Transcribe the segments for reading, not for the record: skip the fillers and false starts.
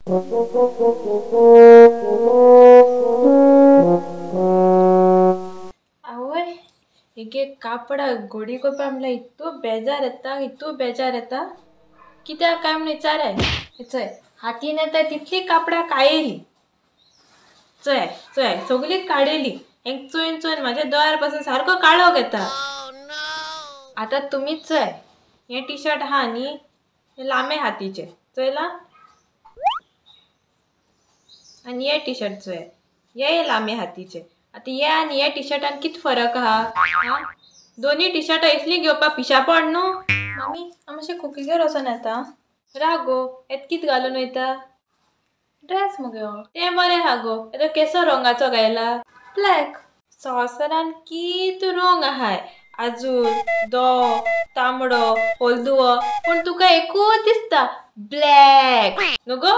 आवय एक एक कापडा घडी करपा म्हणल्यार इतू बेजार येता, इतू बेजार येता. कित्याक काय म्हण विचाराय. चोय हातीन येता तितली कापडां कायली. चोय चोय सगळी काडली. एक चोयन चोयन म्हाज्या दोळ्यार पासून सारको काळोख येता. आतां तुमीच चोय, हें टी शर्ट आहा न्ही, हें लांबे हातीचें चोयलां. आनी हे टी शर्ट चोय, हे लांबे हातीचे. आतां हे आनी हे टी शर्टान कितें फरक आहा? आं, दोनूय टी शर्टां इतलीं घेवपाक पिशापण न्हू. मामी, हांव मातशें कुकीगेर वचोन येता. राव गो, येत कितें घालून वयता? ड्रेस मुगे हो. तें बरें आहा गो, येतो केसो रंगाचो घायला? ब्लॅक. संवसारान कितू रंग आहाय, आजूर, धवो, तांबडो, हळदुवो, पूण तुका एकूच दिसता ब्लॅक. न्हू गो?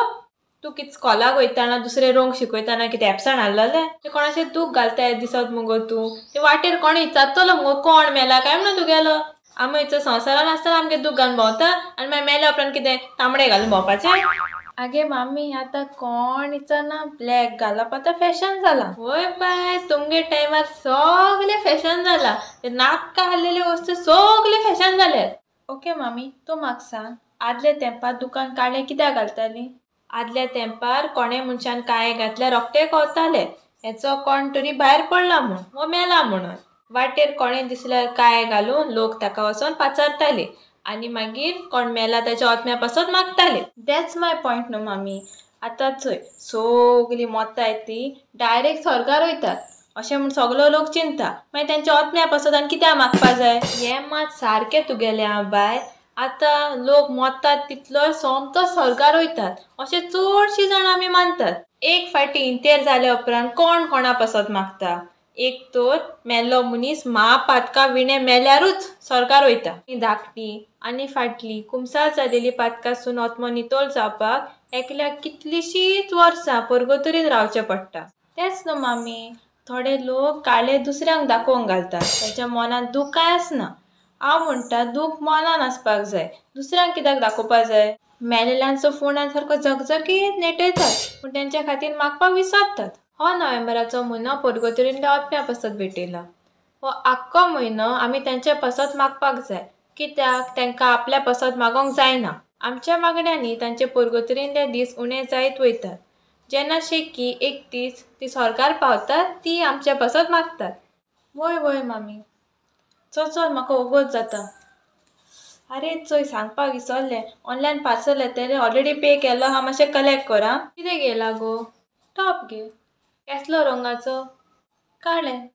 तूं कितें स्कॉलाक वयताना दुसरे रंग शिकयताना कितें एबसंट आहलेलें? तें कोणाचें दूख घालता दिसत मुगो तूं. ते वाटेर कोण विचारतलो मुगो कोण मेला काय म्हणून तुगेलो. आमी हिचो संवसारान आसतना आमगे दूख घालून भोंवता आनी मागीर मेल्या उपरांत कितें तांबडे घालून भोंवपाचें? आगे मामी, आतां कोण विचारना, ब्लॅक घालप आतां फॅशन जालां. वय बाय, तुमगे टायमार सगळें फॅशन जालां. ते नाक्का आहलेल्यो वस्तू सगळ्यो फॅशन जाल्यात. ओके मामी, तूं म्हाका सांग, आदल्या तेंपार दुकान काळें कित्याक घालतालीं? आदल्या तेंपार कोणे मनशान काळें घातल्यार रोखडें कळतालें हेचो कोण तरी भायर पडला म्हूण वो मेला म्हणून. वाटेर कोणे दिसल्यार काळें घालून लोक ताका वचोन पाचारताले आनी मागीर कोण मेला ताच्या आत्म्या पासत मागताले. That's my point न्हू मामी. आतां चोय सगळीं मोताय ती डायरेक्ट स्वर्गार वयतात अशें म्हूण सगलो लोक चिंता. मागीर तेंच्या आत्म्या पासत आनी कित्याक मागपा जाय? हें मात सारकें तुगेलें आं बाय. आतां लोक मोतात तितलो सोमतो स्वर्गार वयतात अशें चडशीं जाणां आमी मानतात. एक फावटी इंतेर जाल्या उपरांत कोण कोणा पासत मागता? एक तर मेल्लो मनीस म्हापातका विणें मेल्यारूच स्वर्गार वयता. धाकटी आनी फाटली कुमसार जालेली पातकासून आत्मो नितळ जावपाक एकल्याक कितलींशींच वर्सां परगतरीन रावचें पडटा. तेंच न्हू मामी, थोडे लोक काळे दुसऱ्यांक दाखोवंक घालतात, ताच्या मनांत दूख कांय आसना. हांव म्हणटा दूख मनान आसपाक जाय, दुसऱ्यांक कित्याक दाखोवपा जाय? मेलेल्यांचो फोंडान सारको झगझगीत नेटयतात पूण तेंच्या खातीर मागपाक विसरतात. हो नोव्हेंबराचो म्हयनो परगतरींतल्या आत्म्या पासत भेटयला. हो आख्खो म्हयनो आमी तेंच्या पासत मागपाक जाय, कित्याक तेंकां आपल्या पासत मागोंक जायना. आमच्या मागण्यांनी तांचे परगतरींतले दीस उणे जायत वयतात. जेन्ना शेकी एक दीस ती स्वर्गार पावतात ती आमच्या पासत मागतात. वय वय मामी, चल चल म्हाका वोगोत जाता. आरे चोय सांगपाक विसरलें, ऑनलायन पार्सल येतलें, ऑलरेडी पे केल्लो आहा, मातशें कलेक्ट कर आं. कितें घेयला गो? टॉप घे. केसलो रंगाचो? काळें.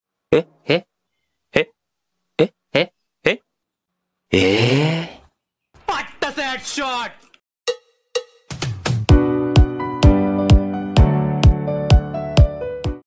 शॉट.